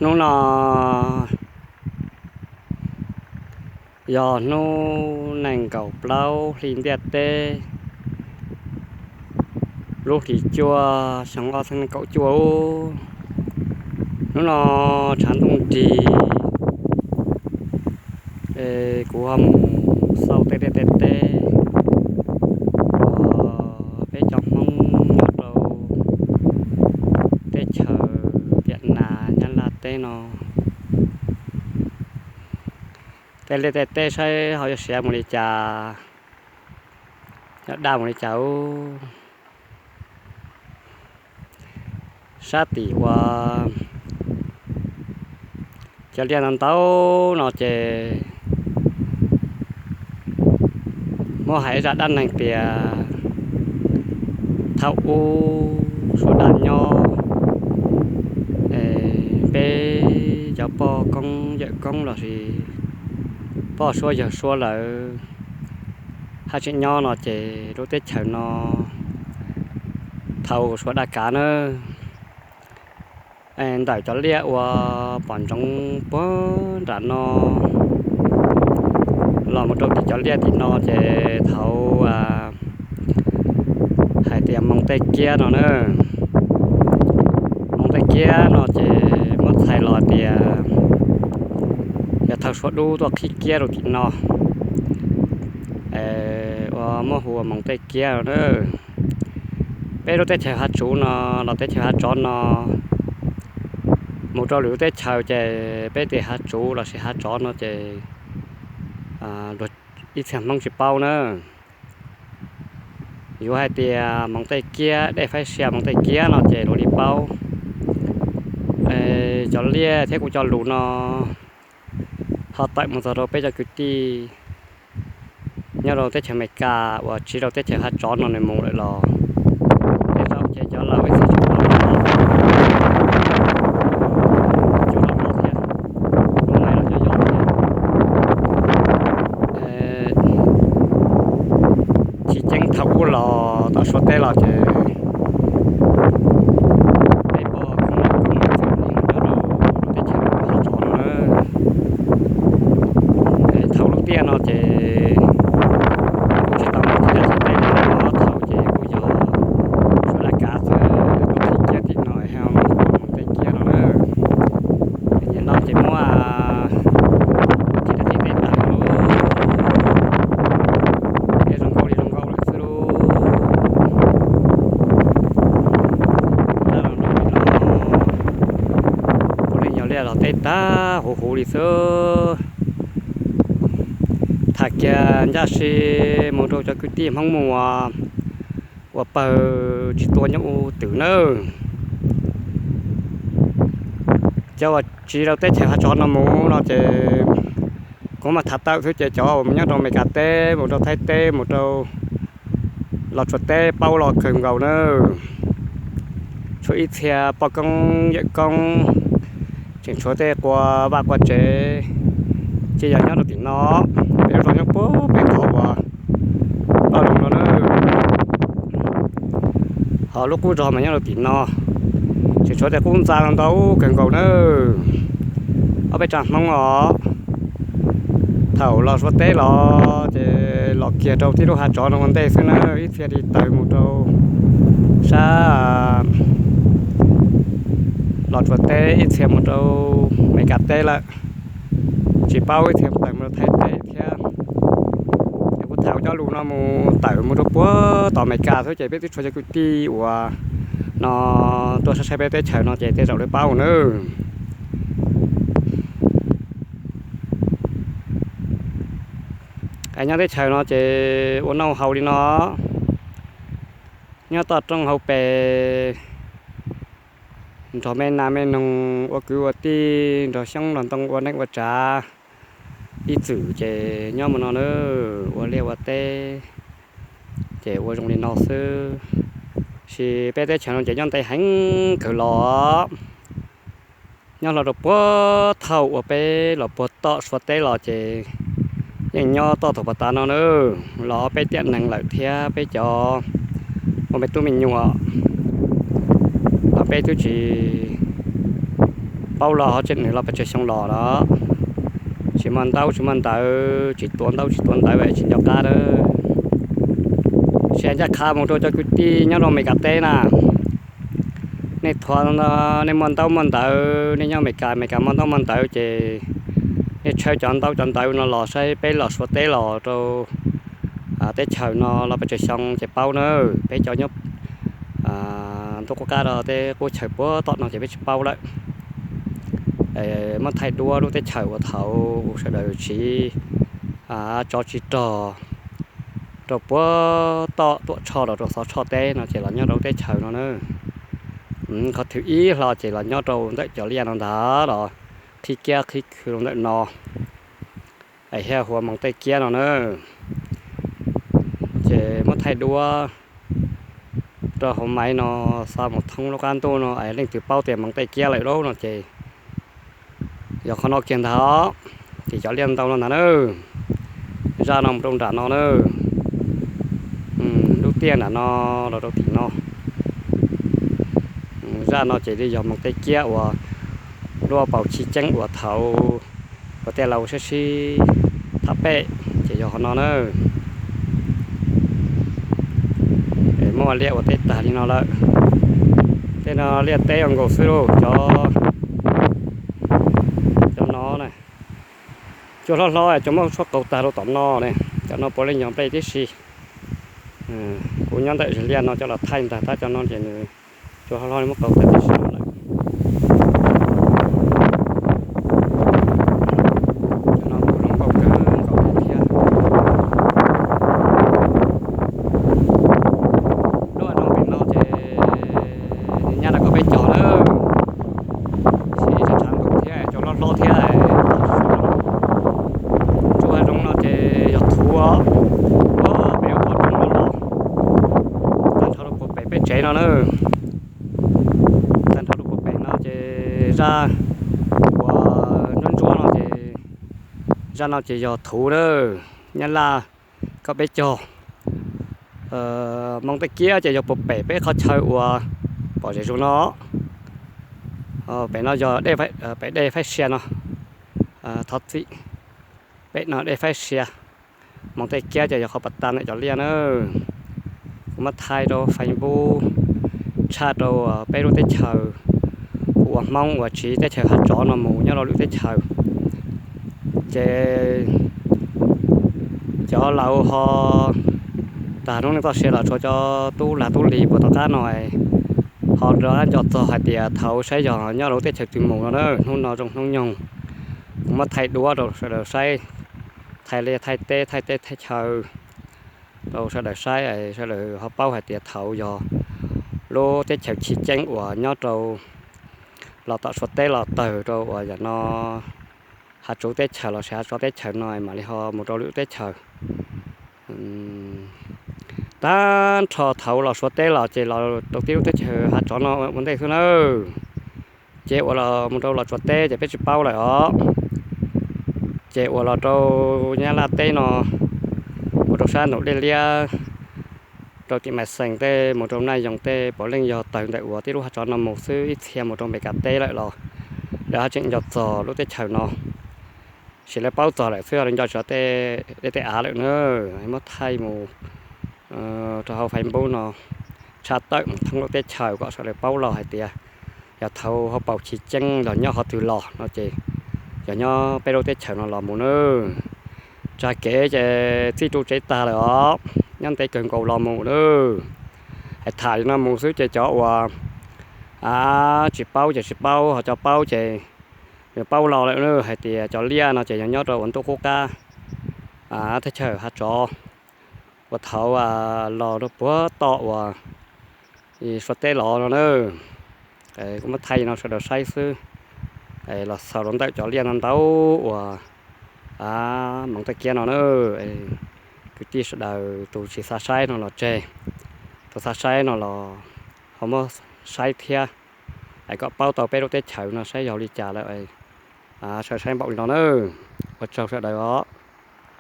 Hnub no yog hnub nees nkaum plaub hli ntiaj teb, lub hlis cuaj xyoo ob txhiab nees nkaum cuaj ub. Hnub no tshav ntuj nrig, es kuv ho mus xauj tej liaj tej teb uas peb cov Hmoob nyob rau teb chaws Viam Nas Nyab Laj teb no. Tej liaj tej teb saib ho yuav siav mus li cas, yuav daj mus li cas ub. Sab tim uas cov liaj ntau ntau no ces muab hais zaj dab neeg tias thaum ub Suav daj nyob, peb cov poj koob yawm koob lossis poj suab yawg suab lawv haj tseem nyob no ces lub teb chaws no thaum Suav daj kav na, ntawm cov liaj uas pom ntsoov puag nram no los mus rau tim cov liaj tim no ces thaum hais tias Moos Tej Kiab no na. Moos Tej Kiab no ces muab txhais los tias yog thaum Suav dub tuaj qhib kiab rau tim no, uas muab hu ua Moos Tej Kiab no na. Peb lub teb chaws Hav Tsuv no los teb chaws Hav Tsov no mus rau lwm lub teb chaws ces peb tias Hav Tsuv lossis Hav Tsov no ces luag ib txhia Hmoob tsis paub na. Yuav hais tias Moos Tej Kiab, dej faib sia Moos Tej Kiab no ces luag li paub. Cov liaj thiab kuv cov lus no ho tawm mus txog rau peb cov kwv tij nyob rau teb chaws Amelikas uas tsiv rau teb chaws Hav Tsov no nws mus lawm los tej zaum ces cov laus ib txhia tsis paub thiab. Tsis ceeb thaum ub los tom Suav teb los ces peb poj koob yawm koob nyob rau teb chaws Hav Tsov no na. Thaum lub tiaj no ces kuv tsis tau mus txog cov teb no, thaum ces kuv yog Suav daj kav xwb, kuv qhib kiab tim no, Moos Tej Kiab no na. Nim no ces muab tib rab tib teb tawm, zoo nkauj li zoo nkauj lawm xwb lauj. Kuv leej yog liaj los teb tag huv huv li xwb. Tham kiag ncaj si mus rau cov kwv tij Hmoob Muas uas pawg tsis tua nyob ub twm nawb. Cov uas tsiv rau teb chaws Hav Tsov no mus no ces kuv mam tham tawm xwb ces cov uas mus nyob rau Amelikas teb, mus rau Thaib teb, mus rau Los Tsuas teb paub los kawg nkaus nawb. Tshuav ib txhia poj koob yawm koob tseem tshuav tej qua vaj qua tsev ces yog nyob rau tim no. Peb lub zos nyob puag pem qhov uas loj loo no na. Ho lub qub zos mas nyob rau tim no, tseem tshuav tej qub ntxa ntau kawg nkaus nawb. Ob peb tsoom Hmoob os, thaum los Suav teb los ces los kiag rau tib lub Hav Tsov no ua ntej xwb na, ib txhia li tawg mus rau sab Los Tsuas teb, ib txhia mus rau Amelikas teb lawm, tsis paub, ib txhia tawg mus rau Thaib teb thiab. Ces kuv tham cov lus no mus tawm mus rau puag tom Amelikas xwb ces peb twb tshuav cov kwv tij uas no tuaj saib saib peb teb chaws no ces tej zaum lawv paub nawb. Es nyob teb chaws no ces ua noj haus li no, nyob toj roob hauv pes, nrog me nas me noog ua kwv ua tij, nrog xyoob nrog ntoo ua neej ua tsav ib txwm ces nyob mus no na, ua liaj ua teb ces ua zoo li no xwb. Tab sis peb teb chaws no ces nyob ntev heev kawg los, nyob hlo rau puag thaum uas peb los puag tom Suav teb los ces yeej nyob toj thaum puag ta no na, los ob peb tiam neeg lawm thiab peb cov ua me tub me nyuam los peb twb tsis paub los ho tseem nws los pes tsawg xyoo los lawm. Tsis muaj ntaub tsis muaj ntawv, tsis tuav ntaub tsis tuav ntawv es tsis nco qab lawm. Sim ncaj qha mus rau cov kwv tij nyob rau Amelikas teb na, nej thuav, nej muaj ntaub muaj ntawv, nej nyob Amelikas, Amelikas muaj ntaub muaj ntawv ces nej tshawb cov ntaub cov ntawv no los saib peb los Suav teb los rau teb chaws no los pes tsawg xyoo ces paub na. Peb cov nyob ntuj qub qab rau tej qub chaws puag tom no ces peb tsis paub lawm. Muab thaij duab lub teb chaws uas thaum sawv daws tsiv tsov tsiv rog rau puag tom Tuam Tshoj los rau Xov Tshoj teb no ces los nyob rau lub teb chaws no na. Qhov thib ib hlo ces los nyob rau ntawm cov liaj no ntag los qhib kiab qhib khw rau ntawm no, es thiaj hu ua Moos Tej Kiab no na. Ces muab thaij duab rau hauv maiv no, xa mus thoob lub qab ntuj no es leej twg paub tias Moos Tej Kiab lawm lauj no ces yog qhov no kiag ntag os. Ces cov liaj ntau no ntag na, zaj no mus rau nram no na, lub tiaj nram no los rau tim no. Zaj no ces li yog Moos Tej Kiab uas lub paus chiv ceeb uas thaum ua tej laus sib sib tham pem ces yog qhov no na. Muaj liaj ua teb tag li no lawm. Tej no liaj teb ua nkaus xwb lauj, cov, cov no na, cua hlob hlob cov muab tshuab qaug tag rau tom no ne. Cov no puav leej yog nplej tib si. Kuv nyob ntawm zes liaj no coj los thaij ntag tab cov no ces nws cua hlob hlob muab qaug tag tib si no lawm. Cov no kuj zoo nkauj kawg nkaus thiab. Lub hav zoov pem no ces nyab laj koj peb cog lawm. Tsis tshab nkaus thiab, cua hlob hlob thiab. Lub hav zoov no ces yog thuv os. Peb ua qhov rooj no los tag nrho rau puag pem peb tsev no na. Tag nrho rau puag pem no ces zaj uas ntsuab ntsuab no ces, zaj no ces yog thuv na. Nyab laj koj peb cog. Moos Tej Kiab ces yog puag pem peb qhov chaw uas pom zem zuag no. Pem no yog pem dej Faib Sia no. Thov txim, pem no dej Faib Sia. Moos Tej Kiab ces yog qhov pas tas ntawm cov liaj na. Kuv muab thaij rau Facebook tshaj rau peb lub teb chaws, kuv ua Hmoob uas tsiv teb chaws hav tsov no mus nyob rau lwm teb chaws. Ces cov laus ho tag hnub neej txoj sia los tshuav cov tub lag tub lis puag tom qab no ho rov qab nco txog hais tias thaum saib yog nyob rau teb chaws twg mus no na. Hnub no zoo hnub nyoog, kuv muab thaij duab rau sawv daws saib, thaij liaj thaij teb thaij teb thaij chaw rau sawv daws saib, sawv daws ho paub hais tias thaum yog lub teb chaws chiv ceeb uas nyob rau los tom Suav teb los tawg rau uas yam no hav tsuv teb chaws los sis hav tsov teb chaws no mam li ho mus rau lwm teb chaws. Tag nrho thaum los Suav teb los ces los rau tib lub teb chaws hav tsov no ua ntej xwb nawb. Ces uas los mus rau los Suav teb ces peb tsis paub lawm os. Ces uas los rau Nyab Laj teb no, mus rau sab nraum Dej Liab, rau tim Mas Xees tej mus rau Naj Yoos tej puav leej yog tawg ntawm uas tib lub hav tsov no mus xwb, ib txhia mus rau Npes Kas teb lawm los lawv ho tseem nco txog lub teb chaws no. Sim lawv paub txog lawm xwb ho lawv nco tsis tau tej dej tej av lawm na. Muab thaij mus rau hauv Facebook no tshaj tawm mus thoob lub teb chaws kom sawv daws paub los hais tias yog thaum hauv paus chiv ceeb los nyob qhov twg los no ces yog nyob peb lub teb chaws no los mus nawb. Tsag kev ces txij ru tsev tag lawm os, nyob ntev kawg nkaus los mus nawb. Hais tham li no mus xwb ces cov uas tsis paub ces tsis paub, ho cov paub ces paub los lawm nawb, hais tias cov liaj no ces yog nyob rau uas ntuj qub qab teb chaws hav tsov uas thaum los rau puag tom uas Suav teb los no na. Kuv muab thaij no sawv daws saib xwb, los xaus rau ntawm cov liaj no ntau uas Moos Tej Kiab no na. Kwv tij sawv daws tus tsis xav saib no los tseg, tus xav saib no los ho muab saib thiab, es kom paub tau peb lub teb chaws no saib yog li cas lawm. Sawv daws saib npaum li no na, ua tsaug sawv daws os.